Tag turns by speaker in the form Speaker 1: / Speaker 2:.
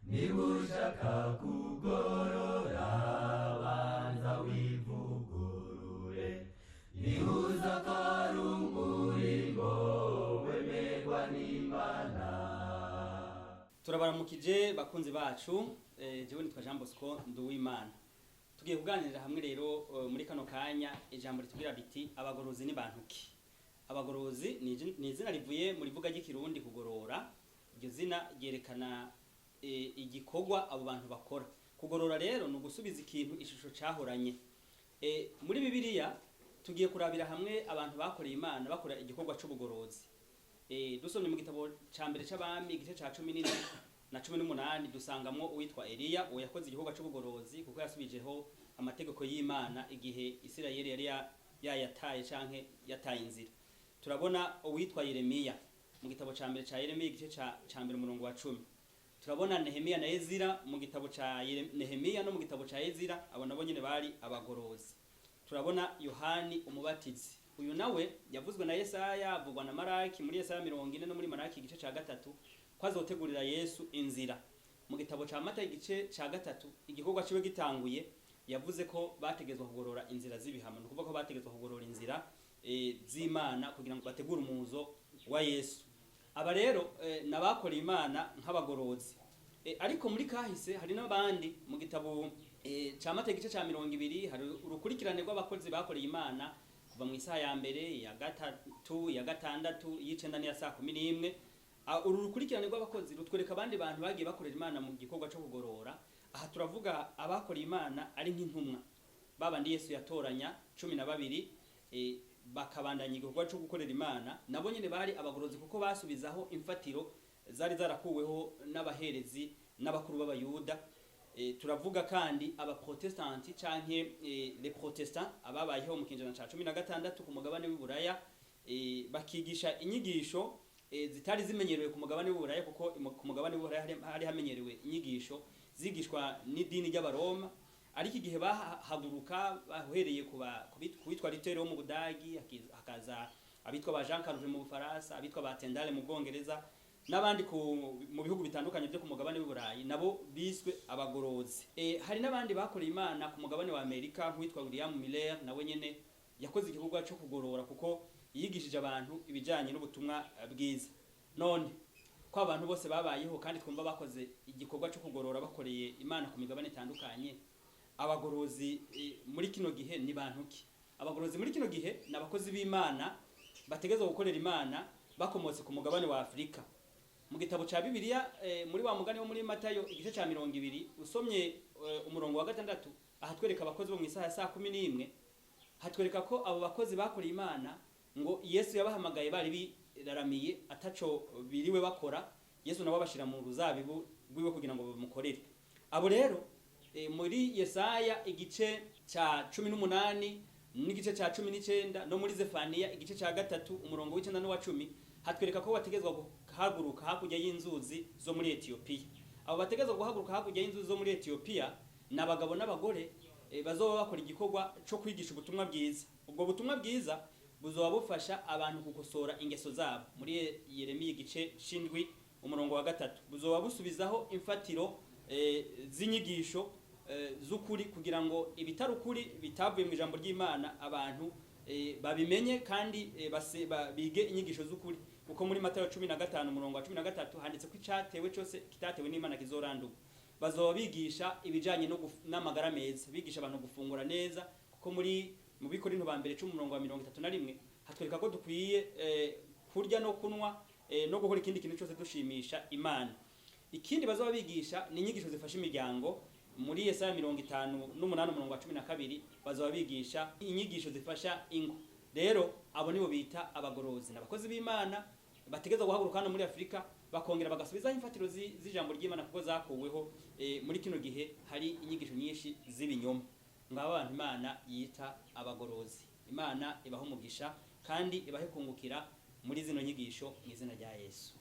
Speaker 1: Niba ushaka kugorora, banza wivugurure, niba uzakora umurimo wemerwa n'Imana.
Speaker 2: Turabaramukije bakunzi bacu. Jewe nitwa Jean Bosco Nduwimana. Tugiye kuganirira hamwe rero muri kano kanya ijambo ritubwira riti: "Abagorozi ni bantu ki?" Abagorozi ni izina rivuye mu rivuga ry'Ikirundi kugorora. Iryo zina ryerekana igikorwa abo bantu bakora. Kugorora rero ni ugusubiza ikintu ishusho cahoranye. Muri Bibiliya tugiye kurabira hamwe abantu bakoreye Imana bakora igikorwa c'ubugorozi. Dusomye mu gitabo ca mbere c'Abami, igice ca 17 na 18, dusangamwo uwitwa Eliya. Uwo yakoze igikorwa c'ubugorozi kuko yasubijeho amategeko y'Imana igihe Isirayeli yari yayataye canke yataye inzira. Turabona uwitwa Yeremiya mu gitabo ca mbere ca Yeremiya, igice ca mbere, umurongo wa 10. Turabona Nehemiya na Ezira mu gitabo ca Nehemiya no mu gitabo ca Ezira. Abo nabo nyene bari abagorozi. Turabona Yohani Umubatizi. Uyu nawe yavuzwe na Yesaya, avugwa na Maraki, muri Yesaya 40 no muri Maraki igice ca 3, ko azotegurira Yesu inzira. Mu gitabo ca Matayo, igice ca 3, igikorwa ciwe gitanguye, yavuze ko bategezwa kugorora inzira z'ibihamo. Ni ukuvuga ko bategezwa kugorora inzira z'Imana kugira ngo bategure umuzo wa Yesu. Aba rero nabakoreye Imana nk'abagorozi. Ariko muri kahise hari n'abandi. Mu gitabo ca Matayo, igice ca 20, hari urukurikirane rw'abakozi bakoreye Imana kuva mu isaha ya mbere, ya gatatu, ya gatandatu, y'icenda n'iya saa 11. Uru rukurikirane rw'abakozi rutwereka abandi bantu bagiye bakorera Imana mu gikorwa co kugorora. Aha turavuga abakoreye Imana ari nk'intumwa, babandi Yesu yatoranya 12, bakabandanya igikorwa cyo gukorera Imana. Nabo nyene bari abagorozi kuko basubizaho imfatiro zari zarakuweho n'abaherezi n'abakuru b'Abayuda. Turavuga kandi abaprotestanti canke les protestants, ababayeho mu kinjana ca 16 ku mugabane w'Iburaya, bakigisha inyigisho zitari zimenyerewe ku mugabane w'Iburaya, kuko ku mugabane w'Iburaya hari hamenyerewe inyigisho zigishwa n'idini ry'Abaroma. Ariko igihe bahaguruka, bahereye kuwitwa Luther wo mu Budagi, hakaza abitwa ba Jean Calvin mu Bufaransa, abitwa ba Tyndale mu Bwongereza n'abandi mu bihugu bitandukanye byo ku mugabane w'Iburayi, nabo biswe abagorozi. Hari n'abandi bakoreye Imana ku mugabane wa Amerika nk'uwitwa William Miller. Nawe nyene yakoze igikorwa cyo kugorora kuko yigishije abantu ibijanye n'ubutumwa bwiza. None ko abantu bose babayeho kandi twumva bakoze igikorwa cyo kugorora, bakoreye Imana ku migabane itandukanye, abagorozi muri kino gihe ni bantu ki? Abagorozi muri kino gihe ni abakozi b'Imana bategezwa gukorera Imana bakomotse ku mugabane wa Afurika. Mu gitabo ca Bibiliya, muri wa mugani wo muri Matayo, igice ca 20, usomye umurongo wa 6, ahatwereka abakozi bo mu isaha ya saa 11, hatwereka ko abo bakozi bakoreye Imana ngo Yesu yabahamagaye bari biraramiye, ataco biriwe bakora. Yesu nabo abashira mu ruzabibu rwiwe kugira ngo bamukorere. Abo rero, muri Yesaya igice ca 18 n'igice ca 19 no muri Zefaniya igice ca 3, umurongo w'icenda n'uwa 10, hatwereka ko bategezwa guhaguruka hakurya y'inzuzi zo muri Etiyopiya. Abo bategezwa guhaguruka hakurya y'inzuzi zo muri Etiyopiya ni abagabo n'abagore bazoba bakora igikorwa co kwigisha ubutumwa bwiza. Ubwo butumwa bwiza buzoba bufasha abantu gukosora ingeso zabo, muri Yeremiya igice c'indwi, umurongo wa 3. Buzoba busubizaho imfatiro z'inyigisho z'ukuri, kugira ngo ibitari ukuri bitavuye mu ijambo ry'Imana abantu babimenye kandi bige inyigisho z'ukuri, kuko muri Matayo 15, umurongo wa 13, handitse ko icatewe cose kitatewe n'Imana kizorandurwa. Bazoba bigisha ibijanye no n'amagara meza, bigisha abantu gufungura neza, kuko mu Bikorinto ba mbere 10, umurongo wa 31, hatwereka ko dukwiye kurya no kunwa no gukora ikindi kintu cyose dushimisha Imana. Ikindi bazoba bigisha ni inyigisho zifasha imiryango. Muri Yesaya 58, umurongo wa 12, bazoba bigisha inyigisho zifasha ingo. Rero abo nibo bita abagorozi, n'abakozi b'Imana bategezwa guhaguruka hano muri Afurika, bakongera bagasubizaho imfatiro z'ijambo ry'Imana kuko zakuweho. Muri kino gihe hari inyigisho nyinshi z'ibinyoma. Ngabo abantu Imana yita abagorozi. Imana ibahe umugisha kandi ibahe kungukira muri zino nyigisho mu izina rya Yesu.